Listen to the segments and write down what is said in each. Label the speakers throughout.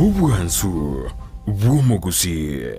Speaker 1: Obwansu bw'omogusii.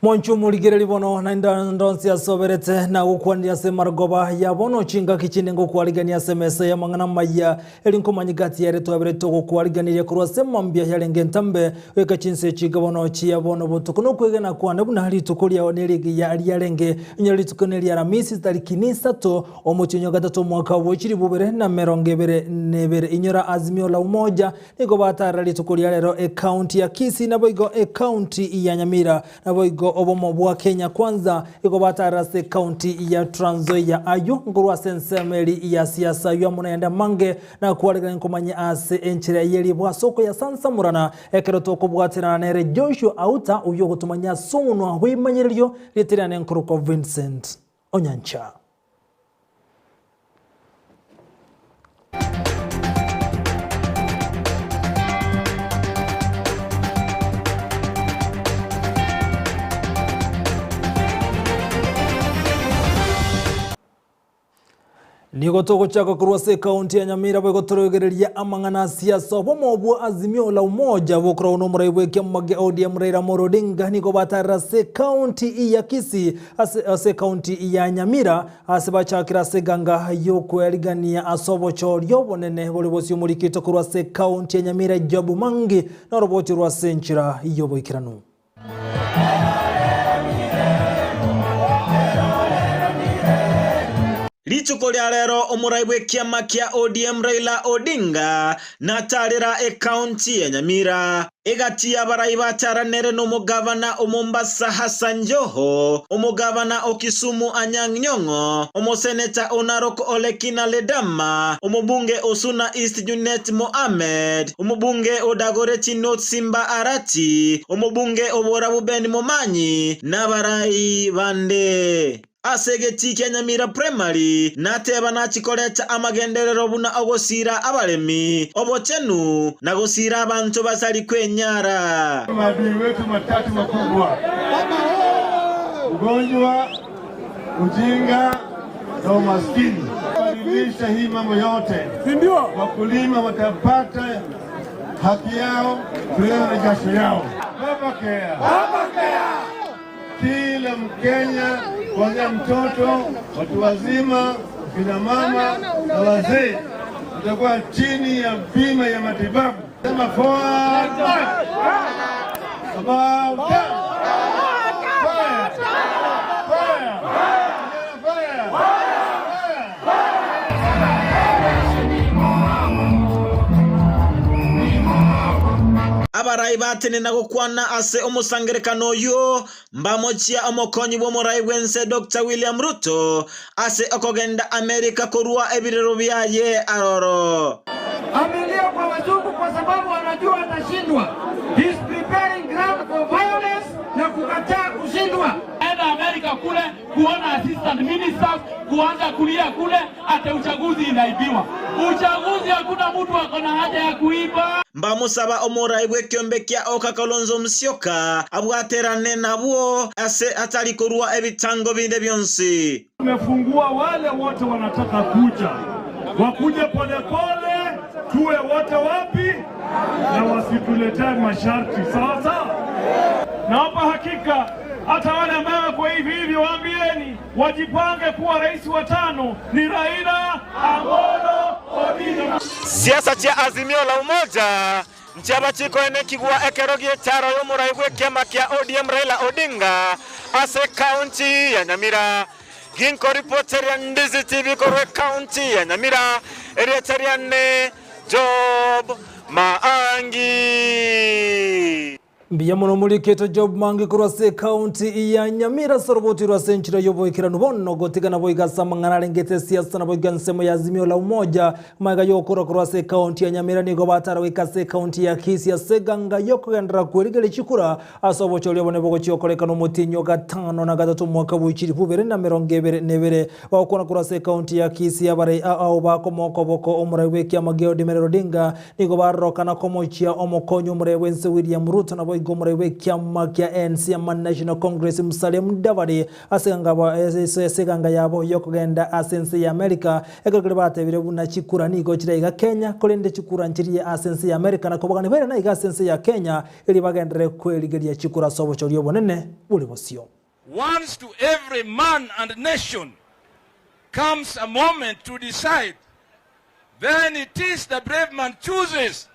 Speaker 2: Mwanche omorigereria bono, naende ande onsi ase oberete, nagokwanire ase amarogoba ya bono, chingaki chinde ngokwarigania ase emesa y'amang'ana amaya, eri nkomanya gati ere twabere togokwariganirie korwa ase mambia yarenge entambe, goika chinsa echi iga bono chia bono botuko. Nokwegena kwane buna rituko riao nerigiya riarenge, inyora rituko neria Aramisi tariki nisato, omotienyi o gatato omwaka bwe chilifu bibere na emerongo ebere na ebere. Inyora Azimio la Umoja Nigo batarera rituko ria rero ecounty ya Kisii naboigo ecounty ya Nyamira naboigo obomo bwa Kenya Kwanza igo batarera ase ecounty ya Trans Nzoia aywo nkorwa ase ensemo eri ya siasa aywo amo nayande amange nakwaregane nkomanye ase enchera eye ribwaso okoyasansamorana ekero tokobwaterana nere Joshua Auta oywo ogotomanyia ase omonwa bweimanyererio rietiriane nkorokwa Vincent Onyancha. Nigo togochaka korwa ase ekaunti ya Nyamira boigo torogereria amang'ana a siasa obomo bwa Azimio la Umoja bokoragwa n'omorai bw'ekiama gia ODM Raila Amolo Odinga nigo batarire ase ekaunti ya Kisii ase ase ekaunti ya Nyamira ase bachakire ase eganga y'okwerigania ase obochori obonene bore bosio omorikito korwa ase ekaunti ya Nyamira Job Mangi noroboti rwa ase enchera y'oboikeranu.
Speaker 3: Rituko ria rero omorai bw'ekiama kia ODM Raila Odinga natarera ekaunti ya Nyamira. Egati y'abarai bataranere nomogavana o Mombasa Hassan Joho, omogavana o Kisumu Anyang' Nyong'o, omoseneta o Narok Olekina Ledama, omobunge o Suna East Junet Mohammed, omobunge o Dagoretti North Simba Arati, omobunge o Borabu Ben Momanyi, nabarai bande. Ase egetii kia Nyamira Primary nateba nachie koreta amagenderero buna ogosiira abaremi, obochenu, na gosiira abanto batari kwenyara.
Speaker 4: Maadui wetu matatu makubwa, ugonjwa, ujinga na umaskini. Badilisha hii mambo yote, wakulima watapata haki yao kulingana na jasho yao. Baba care. Kila Mkenya kuanzia mtoto, watu wazima, kina mama na wazee tutakuwa chini ya bima ya matibabu. Sema forward march. About turn. Fire. Fire. Fire. Fire.
Speaker 3: Abarai batenena gokwana ase omosangererekano oyio, mbamochia omokonyi bw'omorai bw'ense Doctor William Ruto ase okogenda Amerika korua ebirero biaye aroro.
Speaker 5: Amelia kwa wazungu kwa sababu anajua atashindwa. He's preparing ground for violence na kukataa kushindwa.
Speaker 6: Enda Amerika kule kuona assistant ministers kuanza kulia kule ate uchaguzi inaibiwa. Uchaguzi hakuna mtu ako na haja ya kuiba.
Speaker 3: Mbamosabe omorai bw'ekeombe kia Oka Kalonzo Musyoka abwaterane nabwo ase atari korua ebitango binde bionsi.
Speaker 4: Tumefungua wale wote wanataka kuja, wakuje polepole, tuwe wote wapi na wasituletee masharti, sawa sawa. Nawapa hakika hata wale ambao wako hivi hivi, waambieni wajipange kuwa rais wa tano ni Raila Amolo Odinga.
Speaker 3: Siasa chia Azimio la Umoja nchiaba chikoenekigwa ekero gi'echaro y'omorai bw'ekiama kia ODM Raila Odinga ase ekaunti ya Nyamira. Ginkoripoteria Ndizi TV korwa ecounty ya Nyamira, erieta riane Job Maangi.
Speaker 2: Mbuya mono moriketwe Job Mangi korwa ase ecounty ya Nyamira ase oroboti rwa ase enchera y'oboikeranu bono gotigana boigo ase amang'ana arengete esiasa na boigo ensemo ya Azimio la Umoja Magega y'okorwa korwa ase ecounty ya Nyamira nigo batara goika ase ecounty ya Kisii ase eganga y'okogenderera kwerigeria chikura ase obochori obonene bogochia gokorekana omotienyi o gatano na gatato omwaka bwe chilifu ibere na emerongo ebere na ebere. Bagokwana korwa ase ecounty ya Kisii abarai ao bakomoa okoboko omorai bw'ekiama gia ODM Raila Odinga nigo barorokana komochia omokonyi omorai bw'ense William Ruto naboigo omorai bw'ekiama kia ANC ama National Congress Musalia Mudavadi ase eganga yabo y'okogenda ase ense ya America Ekero keria batebire buna chikura nigo chire iga Kenya, korende chikura nchirie ase ense ya America na kobagani baire naiga ase ense ya Kenya, erio bagenderere kwerigeria chikura ase obochori obonene bore bosio.
Speaker 1: Once to every man and nation comes a moment to decide, then it is the brave man chooses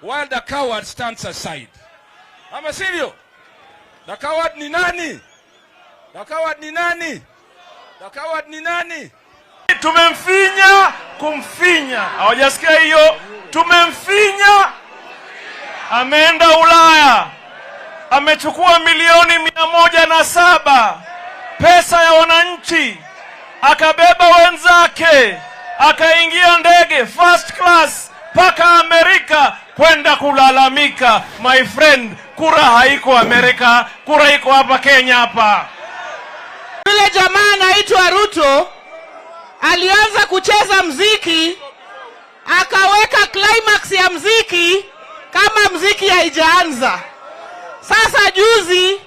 Speaker 1: while the coward stands aside. Ama sivyo? The coward ni nani? The coward ni nani? The coward ni nani?
Speaker 4: Tumemfinya kumfinya, hawajasikia hiyo? Tumemfinya, ameenda Ulaya, amechukua milioni 107 pesa ya wananchi, akabeba wenzake, akaingia ndege first class mpaka Amerika kwenda kulalamika. My friend, kura haiko Amerika, kura iko hapa Kenya hapa.
Speaker 7: Yule jamaa anaitwa Ruto alianza kucheza mziki, akaweka climax ya mziki kama mziki haijaanza. Sasa juzi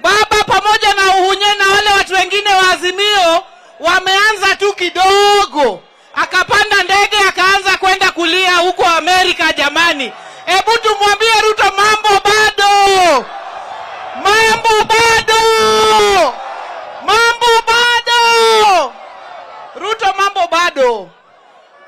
Speaker 7: baba pamoja na Uhunye na wale watu wengine wa Azimio wameanza tu kidogo, akapanda ndege akaanza kwenda kulia huko Amerika. Jamani, hebu tumwambie Ruto mambo bado, mambo bado, mambo bado. Ruto mambo bado.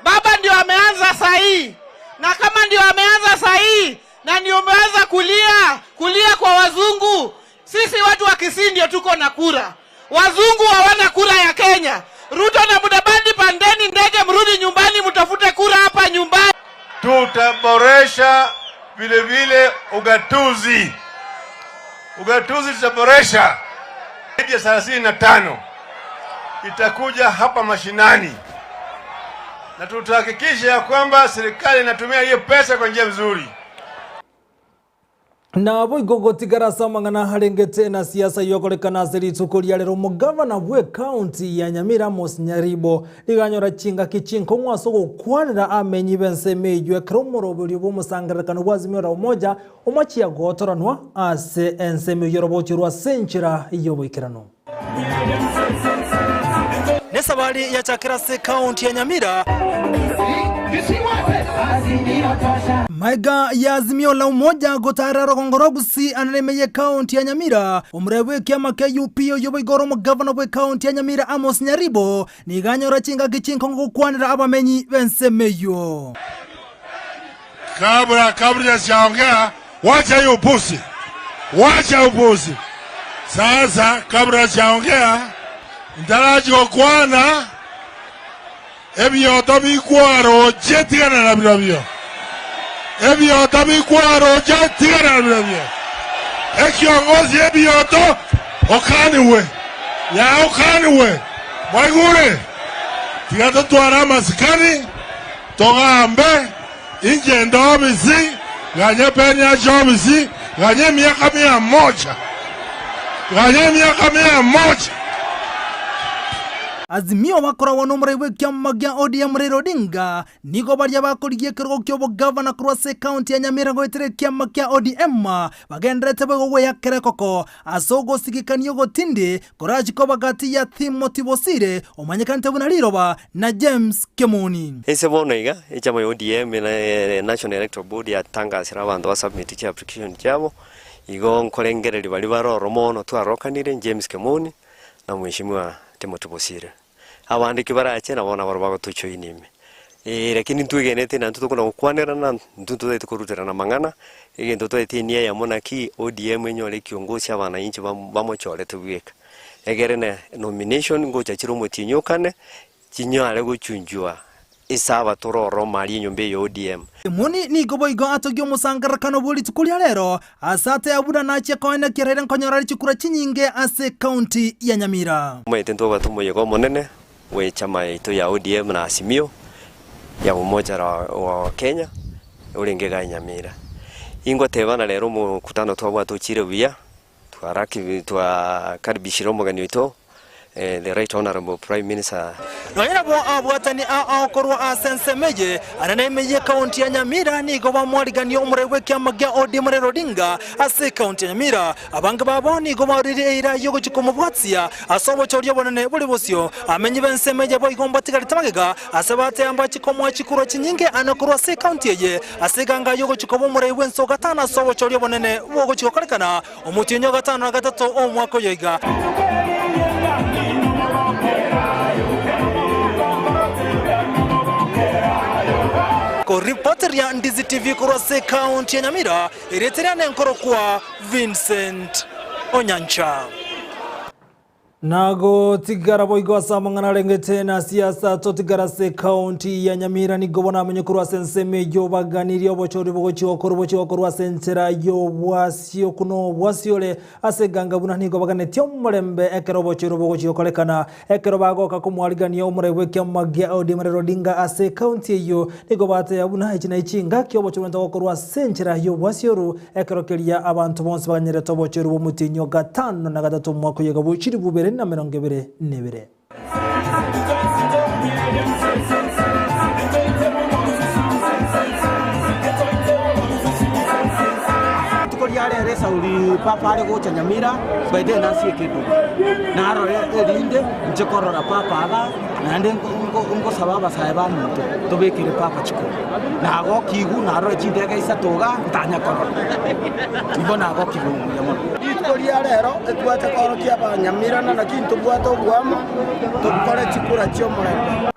Speaker 7: Baba ndio ameanza sahii, na kama ndio ameanza sahii na ndio umeanza kulia kulia kwa wazungu, sisi watu wa Kisii ndio tuko na kura, wazungu hawana kura ya Kenya. Ruto na Mudavadi, pandeni ndege mrudi nyumbani, mtafute kura hapa nyumbani.
Speaker 8: Tutaboresha vile vile ugatuzi, ugatuzi tutaboresha zaidi ya 35 itakuja hapa mashinani, na tutahakikisha ya kwamba serikali inatumia hiyo pesa kwa njia nzuri.
Speaker 2: Naboigo gotigara ase amang'ana arengete na siasa yokorekana ase rituko ria rero omogavana bw'ecounty ya Nyamira Amos Nyaribo nigo anyora chingaki chinkong'u ase ogokwanera amenyi b'ensemo eyio ekero omoroberio bw'omosangererekano bwa Azimio la Umoja omochia gotoranwa ase ensemo eyio oroboti orwo ase enchera y'oboikeranu. Nesabari yachakera ase ekaunti ya Nyamira. Maega ya Azimio la Umoja gotaarera rogongo rwa Gusii anene ime y'ekaunti ya Nyamira, omorweri bw'ekiama kia UP oyio boigo ore omogavana bw'ekaunti ya Nyamira Amos Nyaribo nigo anyora chingaki chinkong'u gokwanera abamenyi b'ensemo eyio.
Speaker 8: Kabla kabla sijaongea, wacha hiyo upuzi, wacha upuzi. Sasa kabla sijaongea, ntarachi gokwana ebioto bikwaroche tigana na birobio, ebioto bikwaroche tigana na birobio. Ekiongozi ebioto okaniwe, ya okaniwe, mwaigure tiga totware amasikani togambe inche nde obisi ganye peni ache obisi ganye emiaka mia moja ganye emiaka mia moja.
Speaker 2: Azimio bakoragwa nomorai bw'ekiama gia ODM Raila Odinga nigo baria bakorigia ekerogo ki'obogavana korwa ase ekaunti ya Nyamira goetera ekiama kia ODM bagendererete boigo gweyakera ekoko ase ogosigikania ogotindi korachie koba gati ya Timothy Bosire omanyekanete buna Riroba na James Kemoni.
Speaker 9: Inse bono iga, echama ya ODM na National Electoral Board yatangasire abanto ba submit chi application chiabo, igo nkorengereria baria bare oro mono twarokanire, James Kemoni na Mheshimiwa Timothy Bosire. Abande ki barache nabo nabaro bagotojoinia ime. Ee, lakini ntwegenete na intwe tokona gokwanerana, intwe ntotagete koruterana amang'ana, egento toete enia eyemo naki ODM enyore ekiongosi abananchi bamochorete bweka. Egere ne nomination ngocha chire omotienyi okane, chinyare gochunchwa ase abatoro ororo aria enyomba eye ya ODM.
Speaker 2: Emoni nigo boigo atogia omosangererekano bwe rituko ria rero ase ateba buna nachie koenekia Raila nkonyora are chikura chinyinge ase ekaunti ya Nyamira.
Speaker 9: Omanyete ntwabwate omoyega omonene bw'echama yaito ya ODM na Azimio ya Umoja wa Kenya orenge igaa Nyamira. Ingotebana rero omokutano twabwate ochire buya, twakaribishire omogeni oito The Right Honourable Prime Minister.
Speaker 2: Nonya nabwo abwatani ao korwa ase ensemo eye are neme y'ekaunti ya Nyamira nigo bamwariganie omorai bw'ekiama gia ODM Raila Odinga ase ekaunti ya Nyamira. Abange babo nigo bauririe eira y'ogochia komobwatia ase obochori obonene bore bosio. Amenyi b'ensemo eye boigo mbatigarete magega ase bateamba bachie komoa chikurwa chinyinge ane korwa ase ekaunti eye ase eganga y'ogochia koba omorai bw'ense o gatano ase obochori obonene bogochia gokorekana Omotienyi o gatano na gatato omwaka oyo iga. Koripoteria Ndizi TV korwa ase ekaunti ya Nyamira, erieta riane nkorokwa Vincent Onyancha. Nagotigara boigo ase amang'ana arengete na siasa totigara ase ekaunti ya Nyamira nigo bono amenye korwa ase ensemo eyio baganirie obochori bogochia gokorwa bochia gokorwa ase enchera y'obwasio kuno obwasiore ase eganga buna nigo baganetie omorembe ekero obochori bogochia gokorekana ekero bagoka komwarigania omorai bw'ekiama gia ODM Raila Odinga ase ekaunti eyio nigo bateba buna echi nachi chingaki obochori bwente gokorwa ase enchera y'obwasioru Ekero keria abanto bonsi baganyerete obochieru bw'omotienyi o gatano na gatato omwaka oyega bwe chilifu ibere na emerongo ebere na ebere.
Speaker 10: Rituko ria rero Esauli papa are gocha Nyamira, by then nasieke eduba, narore erinde inche korora papa igaa, naende nkosaba abasae baminto tobekere papa chikura. Nagokigwa narore chindege isato iga ntanya korora. Igo nagokigwa mbuya mono.
Speaker 11: Rituko ria rero etwacha koorokia abanyamirana naki ntobwate oboamo tokore chikura chi'omorembe.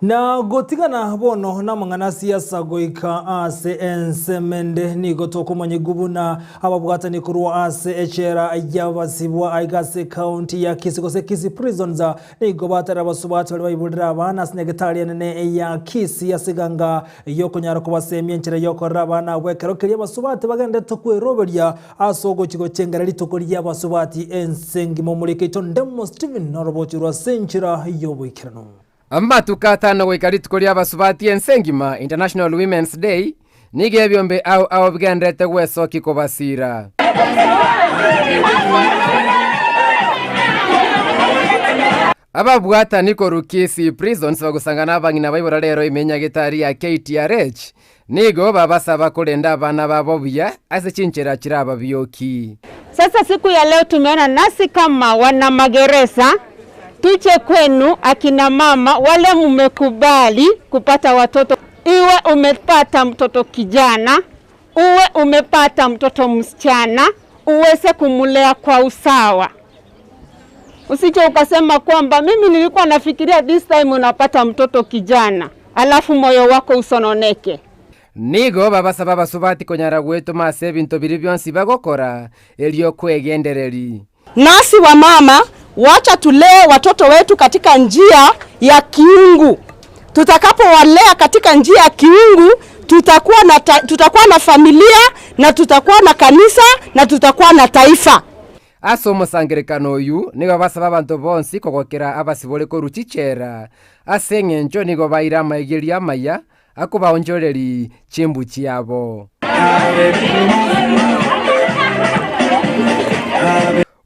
Speaker 2: Na gotigana bono namang'ana a siasa goika ase ensemo ende, nigo tokomanyigwa buna ababwatani korwa ase echela y'abasibwa aiga ase ekaunti ya Kisii gose Kisii Prisons nigo batarire abasubati baria baiborire abana ase nyagetari enene ya Kisii ase eganga y'okonyara kobasemia enchera y'okorera abana abwo ekero keria abasubati bagenderete kweroberia ase ogochia gochengera rituko ri'abasubati ense engima. Omoriki oito Ndemo Stephen norobochi rwa ase enchera y'oboikeranu.
Speaker 12: Amatuko atano goika rituko ri'abasubati ense engima, International Women's Day, nigo ebiombe ao ao bigendererete gwesokia kobasiira. Ababwatani korwa Kisii Prisons bagosangana abang'ina baibora rero ime nyagetari ya KTRH Nigo babasaba korenda abana babo buya ase chinchera chirababioki.
Speaker 13: Sasa siku ya leo tumeona nasi kama wana magereza tuje kwenu akina mama wale mmekubali kupata watoto, iwe umepata mtoto kijana, uwe umepata mtoto msichana, uweze kumulea kwa usawa. Usije ukasema kwamba mimi nilikuwa nafikiria this time unapata mtoto kijana, alafu moyo wako usononeke.
Speaker 12: Nigo babasaba abasubati konyara gwetoma ase ebinto biria bionsi bagokora, erio kwegendereri.
Speaker 14: Nasi wamama, wacha tulee watoto wetu katika njia ya kiungu. Tutakapowalea katika njia ya kiungu, tutakuwa na ta, tutakuwa na familia na tutakuwa na kanisa na tutakuwa na taifa.
Speaker 12: Ase omosangererekano oyio nigo basaba abanto bonsi kogokera abasibore korwa chichela, ase engencho nigo baire amaigerio amaya akobaonchoreria chimbu chiabo.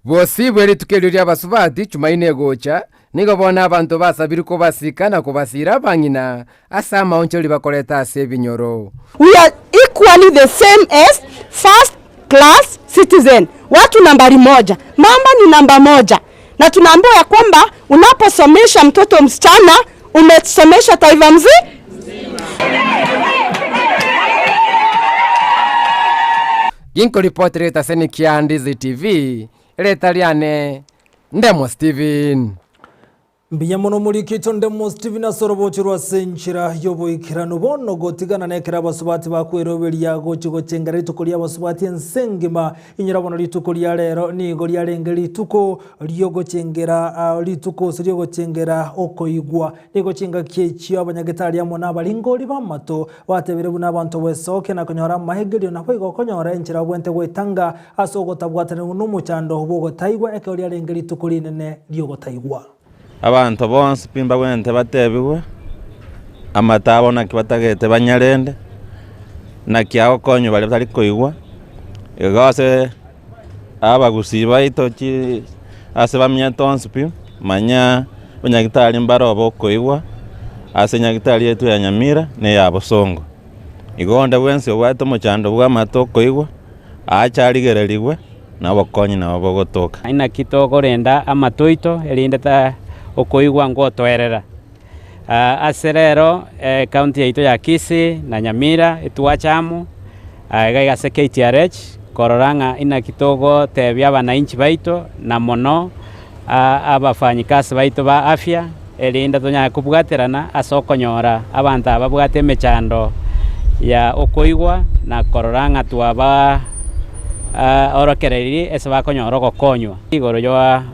Speaker 12: Bosibwe rituko erio ri'abasubati Chumaine egocha, nigo bono abanto basabirwe kobasika na kobasiira abang'ina ase amaonchoreri bakoreta ase ebinyoro.
Speaker 14: We are equally the same as first class citizen, watu nambari moja. Mama ni namba moja, na tunaambiwa ya kwamba unaposomesha mtoto msichana umesomesha taifa mzima.
Speaker 12: Ginkoripotera etaseni kia Ndizi TV, erieta riane Ndemo Steven.
Speaker 2: Mbuya mono omoriki oito Ndemo Stephen ase orobocho rwa ase enchera y'oboikeranu bono gotigana nekero abasubati bakweroberia gochi gochengera rituko ria abasubati ense engima. Inyora bono rituko ria rero nigo riarenge rituko riogochengera rituko gose riogochengera okoigwa. Nigo chingaki echio abanyagetari amo na abaringori b'amato batebire buna abanto bwesokia na konyora amaegerio naboigo okonyora enchera babwenerete gwetanga ase ogotabwatanigwa nomochando bw'ogotaigwa ekero riarenge rituko rinene ri'ogotaigwa.
Speaker 15: Abanto bonsi pi mbagwenerete batebigwe amato abo naki batagete banyarende, naki agokonywa baria batari koigwa, igo ase abagusii baito chi ase bamenyete onsi pi, manya abanyagitari mbare obokoigwa ase nyagitari yaito ya Nyamira na eya Bosongo. Igo onde bwensi obwate omochando bw'amato okoigwa, aache arigererigwe, na obokonyi nabo bogotoka.
Speaker 16: Inaki tokorenda amato aito, erinde ta okoigwa ngotoerera. Ase rero ecounty yaito ya Kisii na Nyamira etwacha amo iga iga ase KTRH korora ng'a inaki togotebia abananchi baito na mono abafanyikazi baito ba afya erinde tonyare kobwaterana ase okonyora abanto aba babwate emechando ya okoigwa na korora ng'a twaba orokereiri ase bakonyora ogokonywa igoro ya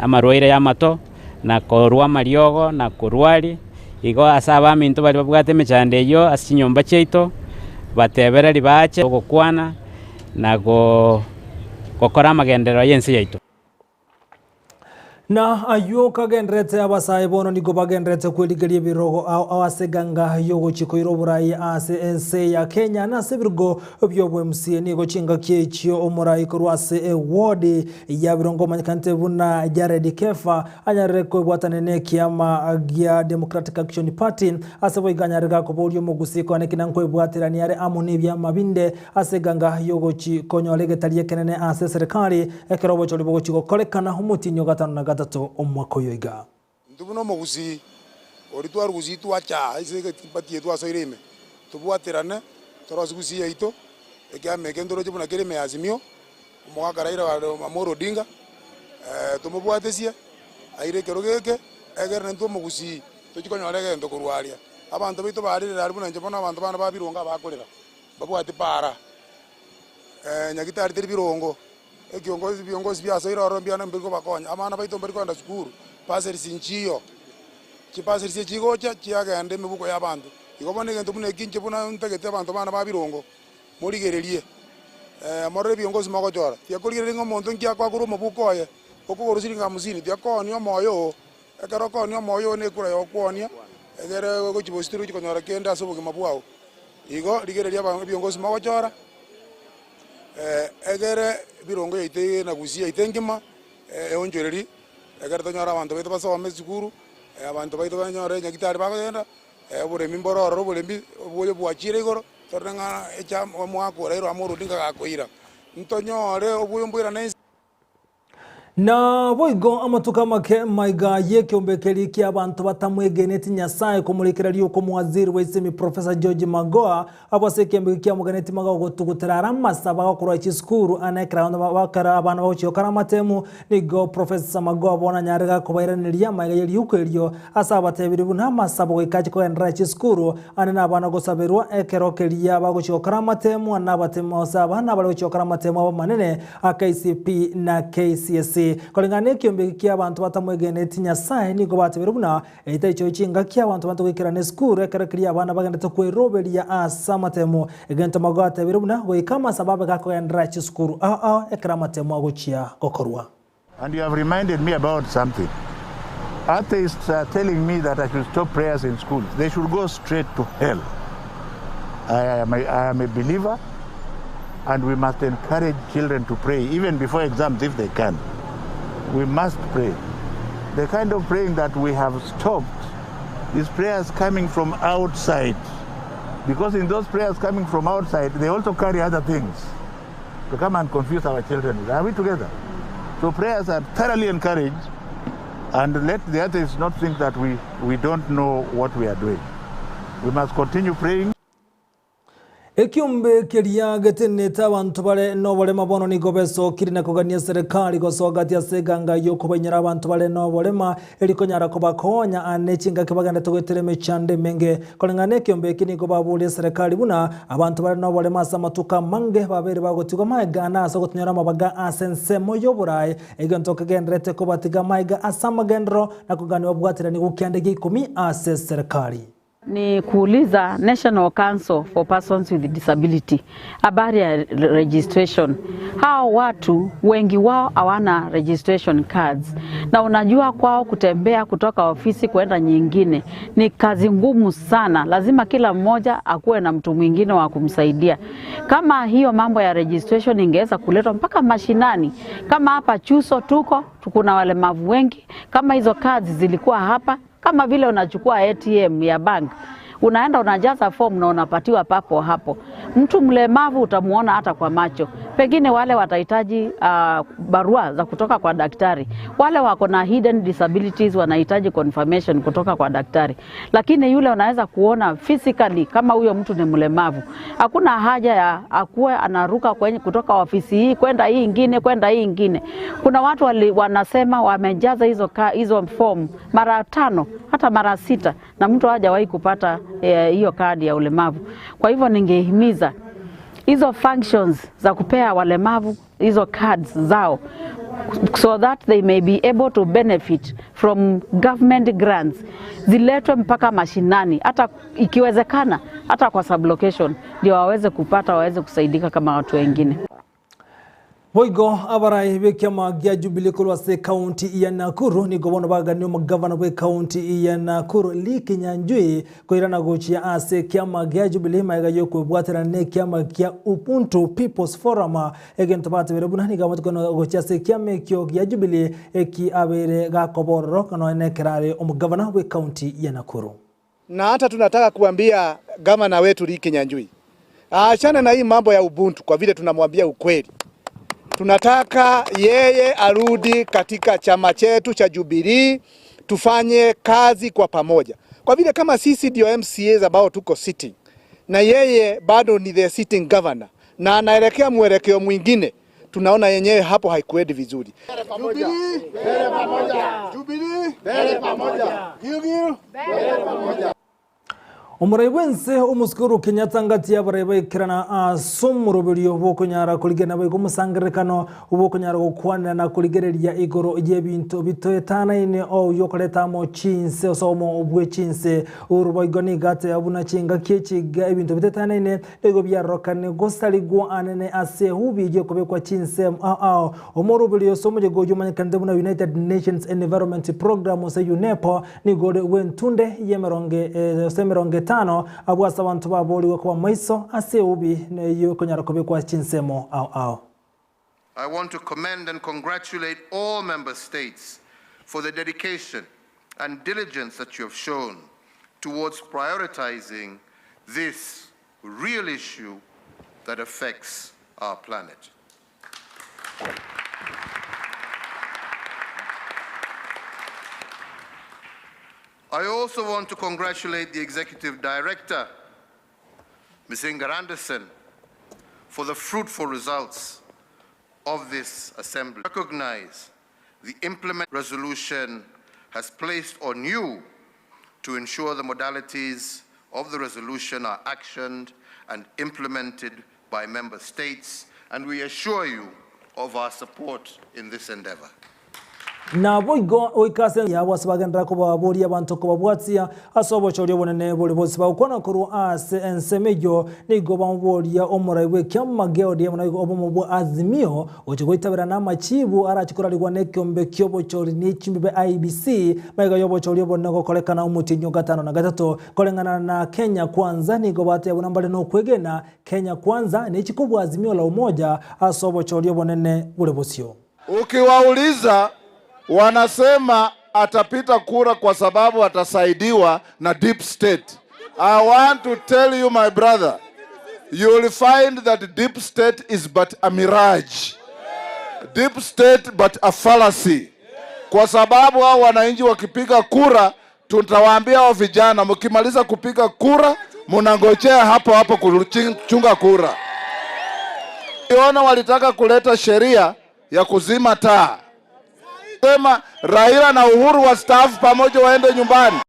Speaker 16: amarwaire ya amato. na korwa amariogo, na korwaria. Igo ase abaminto baria babwate emechando eyio ase chinyomba chiaito, batebererie baache gokwana na gokora amagenderero y'ense yaito.
Speaker 2: Na ayio kagendererete abasae bono nigo bagendererete kwerigeria ebirogo ao ao ase eganga y'ogochia koira oborai ase ense ya Kenya na ase ebirogo bi'obwemca nigo chingaki echio omorai korwa ase eward ya birongo omanyekanete buna Jared Kefa anyarire kwebwatania nekiama gia Democratic Action Party ase boigo anyarire gakoboria omogusii kwane kina nkwebwaterania are amo nebiama binde ase eganga yogochi konyora egetari ekenene ase eserekari ekero obochori bogochi gokorekana omotienyi o gatano na gatato omwaka oyo iga.
Speaker 17: Intwe buna omogusii, oria twarugusii twacha ase eparty eye twasoire ime, tobwaterane torosie gusii yaito, ekiama eke ntoroche buna kere ime ya Azimio, omogaka Raila Amolo Odinga, tomobwatesie aire ekerogo eke, egere naintwe omogusii tochie konyora egento korwa aria. Abanto baito barerire aria buna inche bono abanto bane ba Birongo abakorera, mbabwati para, Nyagitari teri Birongo. Ekiongosi biongosi biasoire ororo mbiana mbiri kobakonya. Abana baito mbari kogenda sukuru, bursaries nchiyo. Chibursaries echi chigocha chiagenda emebuko y'abanto. Igo bono egento buna eki inche buna ntagete abanto bane ba birongo, morigererie morore ebiongosi mogochora. Tiga korigereria ng'a omonto nki akoa korwa omobuko oye, okogora siringi hamsini, tiga koonia omoyo oo. Ekero okoonia omoyo oo nekura y'okwonia, egere gochia bosio tori gochia konyora kende ase obogima bwao. Igo rigereria ebiongosi mogochora. Egere ebirongo yaito eye na gusii yaito engima eonchorerie, ekero tonyore abanto baito basome esukuru, abanto baito banyore nyagetari bakogenda, oboremi mboro ororo oboremi oboyo bwachire igoro, torore ng'a echa omwaka oraire amo Odinga gakoira, ntonyore oboyo mboirane inse.
Speaker 2: Naboigo amatuko amake maiga y'ekeombe keria ki'abanto batamwegeneti Nyasae komorikera riuko omowaziri bw'esemi Professor George Magoha abwo ase ekeombe ekio kiamogeneti maga ogotugutera are amasabo agokorwa chisukuru ane ekero ekero abana bagochia gokora amatemu nigo Professor Magoha bono anyare gakobairaneria amaiga y'eriuko erio ase abatebirie buna amasabo goika ache kogenderera chisukuru ande nabana gosaberwa ekero keria bagochia gokora amatemu ande nabatemu ase abana bare gochia gokora amatemu abo amanene a KCP na KCSE. Koreng'ana nekiombe eki ki'abanto batamwegeneti Nyasae nigo bateberwe buna etaicho chingaki abanto bante goikerana esukuru ekero keria abana bagendete kweroberia ase amatemo. Egento mago ateberwe buna goika amasabo abe gakogenderera chisukuru ao ao ekero amatemo agochia gokorwa.
Speaker 18: And you have reminded me about something. Atheists are telling me that I should stop prayers in schools. They should go straight to hell. I am a, I am a believer and we must encourage children to pray even before exams if they can. We must pray. The kind of praying that we have stopped is prayers coming from outside. Because in those prayers coming from outside, they also carry other things to come and confuse our children. Are we together? So prayers are thoroughly encouraged and let the atheists not think that we, we don't know what we are doing. We must continue praying.
Speaker 2: Ekiombe keria getenenete abanto bare noborema bono nigo besokire na kogania serikali gosoa gati ase eganga y'okobainyora abanto bare noborema eri konyara kobakonya ane chingaki bagendete goetera emechando emenge. Koreng'ana nekiombe eke nigo baboria serikali buna abanto bare noborema ase amatuko amange babeire bagotigwa magega na ase gotonyora amabaga ase ensemo y'oboraai egento kegendererete kobatiga magega ase amagenderero na kogania babwaterani gokianda gia ikomi ase serikali.
Speaker 19: Ni kuuliza National Council for Persons with Disability habari ya registration. Hao watu wengi wao hawana registration cards, na unajua kwao kutembea kutoka ofisi kwenda nyingine ni kazi ngumu sana. Lazima kila mmoja akuwe na mtu mwingine wa kumsaidia. Kama hiyo mambo ya registration ingeweza kuletwa mpaka mashinani, kama hapa Chuso tuko kuna walemavu wengi, kama hizo cards zilikuwa hapa kama vile unachukua ATM ya bank unaenda unajaza form na unapatiwa papo hapo. Mtu mlemavu utamuona hata kwa macho. Pengine wale watahitaji uh, barua za kutoka kwa daktari, wale wako na hidden disabilities wanahitaji confirmation kutoka kwa daktari, lakini yule unaweza kuona physically kama huyo mtu ni mlemavu. Hakuna haja ya akuwe anaruka kwenye kutoka ofisi hii kwenda hii ingine kwenda hii ingine. Kuna watu wali, wanasema wamejaza hizo, ka, hizo form mara tano hata mara sita na mtu hajawahi kupata hiyo eh, kadi ya ulemavu. Kwa hivyo ningehimiza hizo functions za kupea walemavu hizo cards zao so that they may be able to benefit from government grants ziletwe mpaka mashinani, hata ikiwezekana hata kwa sublocation, ndio waweze kupata, waweze kusaidika kama watu wengine.
Speaker 2: Boigo abarai b'ekiama gia Jubilee korwa ase ekaunti ya Nakuru nigo bono bagania omogavana bwa ekaunti ya Nakuru Lee Kinyanjui koirana gochia ase ekiama gia Jubilee magega yokwebwaterana na ekiama kia Ubuntu People's Forum egento batebire buna nigo abwate koirana gochia ase ekiama ekio gia Jubilee eki abeire gakoba ororo nonya nekero are omogavana bwa ekaunti ya Nakuru.
Speaker 20: Na hata tunataka kuambia gavana wetu Lee Kinyanjui aachane na hii mambo ya Ubuntu, kwa vile tunamwambia ukweli. Tunataka yeye arudi katika chama chetu cha Jubilee, tufanye kazi kwa pamoja, kwa vile kama sisi ndio MCAs ambao tuko sitting na yeye bado ni the sitting governor na anaelekea mwelekeo mwingine, tunaona yenyewe hapo haikuendi vizuri.
Speaker 8: Jubilee mbele pamoja. Jubilee mbele pamoja. Gilgil mbele pamoja.
Speaker 2: Omorai bw'ense omosike Uhuru Kenyatta ngati y'abarai baikerana ase omoroberio bw'okonyara korigena boigo omosangererekano bw'okonyara gokwanera na korigereria igoro y'ebinto bitoetanaine oyio okoreta amo chinse ase obomo bwe chinse. Uhuru boigo nigo ateba buna chingaki echi iga ebinto bitoetanaine nigo biarorokane gosarigwa anene ase ehubi eyio ekobekwa chinsemo ao ao. Omoroberio ase omoyega oyio omanyekanete buna United Nations Environment Programme ase UNEP Nigo ore bw'entunde y'emerongo gose emerongo etano, abwo ase abanto baboorigwe koba maiso ase eubi neyio ekonyara kobekwa chinsemo ao ao.
Speaker 21: I want to commend and congratulate all Member States for the dedication and diligence that you have shown towards prioritizing this real issue that affects our planet. I also want to congratulate the Executive Director, Ms. Inger Anderson, for the fruitful results of this assembly. Recognize the implement resolution has placed on you to ensure the modalities of the resolution are actioned and implemented by member states, and we assure you of our support in this endeavor.
Speaker 2: Naboigo goika ase yabo ase bagenderera kobaboria abanto kobabwatia ase obochori obonene bore bonsi bagokwana korwa ase ensemo eyio, nigo bamoboria omorai bw'ekiama gia ODM naboigo obomo bwa Azimio gochia goitabera namachibu arache korarigwa nekeombe ki'obochori ne chimbibe IEBC magega y'obochori obonene gokorekana omotienyi o gatano na gatato koreng'ana na Kenya Kwanza nigo bateba buna mbare nokwegena Kenya Kwanza nechi kobua Azimio la Umoja ase obochori obonene bore bosio.
Speaker 8: Ukiwauliza wanasema atapita kura kwa sababu atasaidiwa na deep state. I want to tell you my brother, you will find that deep state is but a mirage. Deep state but a fallacy. Kwa sababu hao wananchi wakipiga kura, tutawaambia hao vijana, mkimaliza kupiga kura Munangojea hapo hapo kuchunga kura. Ona walitaka kuleta sheria ya kuzima taa, sema Raila na Uhuru wastaafu pamoja waende nyumbani.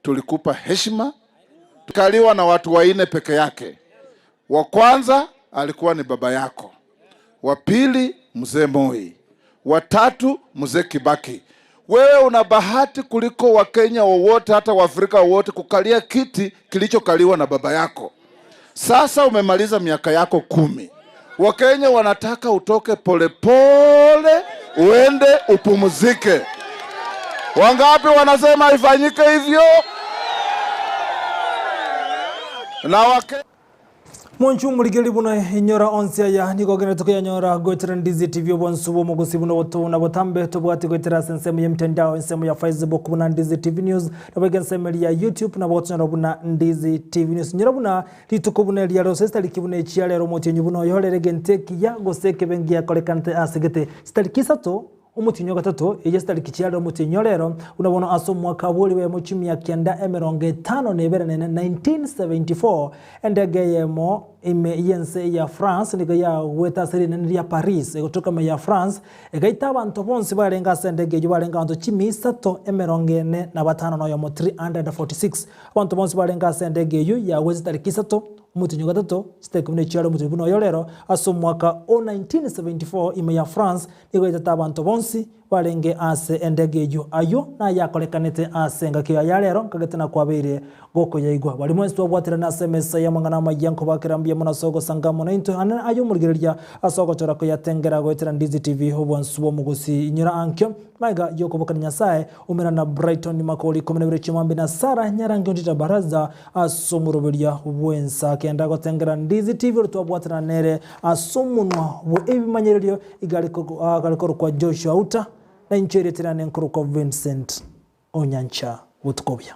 Speaker 8: Tulikupa heshima, tukaliwa na watu waine peke yake. Wa kwanza alikuwa ni baba yako, wa pili mzee Moi, wa tatu mzee Kibaki. Wewe una bahati kuliko Wakenya wowote hata Waafrika wowote kukalia kiti kilichokaliwa na baba yako. Sasa umemaliza miaka yako kumi. Wakenya wanataka utoke polepole uende upumzike. Wangapi wanasema ifanyike hivyo? Na wake
Speaker 2: Monchu muligeli buna inyora onsi aya nigo genete kuyanyora goetera Ndizi TV obonsu bw'omogosi buno botuna botambe tobwati goetera ase ensemo ya mtandao ensemo ya Facebook buna Ndizi TV News nabo ensemo ya YouTube nabo gotunyora buna Ndizi TV News nyora buna rituko buna eria rose sitariki buna echia rero omotienyi buna oyorere gente ekiya gose ekebe ngiakorekanete ase gete sitariki isato omotienyi o gatato eye sitariki chiarero omotienyi orero buna bono ase omwaka bwa bwemo chimia kianda emerongo etano na ebere nene 1974 endege eyemo ime yense ya France nigo yagwete ase rinene ria Paris egotoka ime ya France egaita abanto bonsi barenge ase endege eywo barenge abanto chimia isato emerongo ene na batano na oyomo 346 abanto bonsi barenge ase endege eywo yagwete chitariki isato Omotienyi o gatato, chitaika buna echiare omotienyi buna oyo rero, ase omwaka o 1974 ime ya France, nigo yaitete abanto bonsi barenge ase endege eyio. Ayio nayakorekanete ase engaki ya rero, nkagete nakwabeire gokoyaigwa. Baria mwensi twabwaterane ase emesa y'amang'ana amayia nkobakera mbuya mono ase ogosanga amo naintwe ane aye omorigereria ase ogochora koyatengera goetera Ndizi TV obwansu bw'omogosi inyora ankio Maiga y'okobokana Nyasae, umera na Brighton Makori 12 chimambia na Sarah Nyarangi Ontita Baraza ase omoroberia bw'ensa kenda gotengera Ndizi TV ore twabwatana nere ase omonwa bwe ebimanyererio iga are korokwa Joshua Auta na inche erieta riane nkorokwa Vincent Onyancha botuko obuya.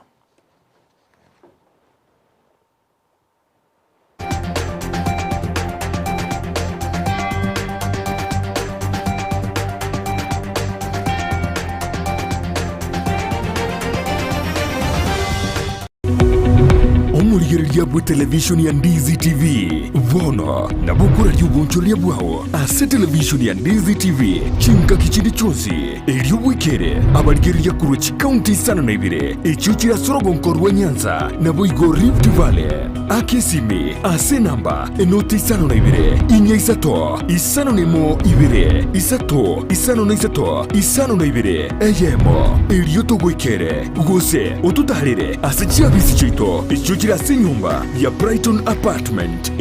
Speaker 5: Omorigereria bw'etelevishoni ya Ndizi TV bono nabo okoraria obonchoreria bwao ase televishoni ya Ndizi TV chingaki chinde chionsi, erio bwekere abarigereria korwa chikaunti isano na ibere echio chire ase orogonko rwa Nyanza naboigo Rift Valley. Aka esimi ase enamba enoti 52 4 3 5 1 2 3 5 3 52 eyemo, erio togoikere gose ototaarere ase chiabisi chiaito echio chire ase enyomba ya Brighton Apartment.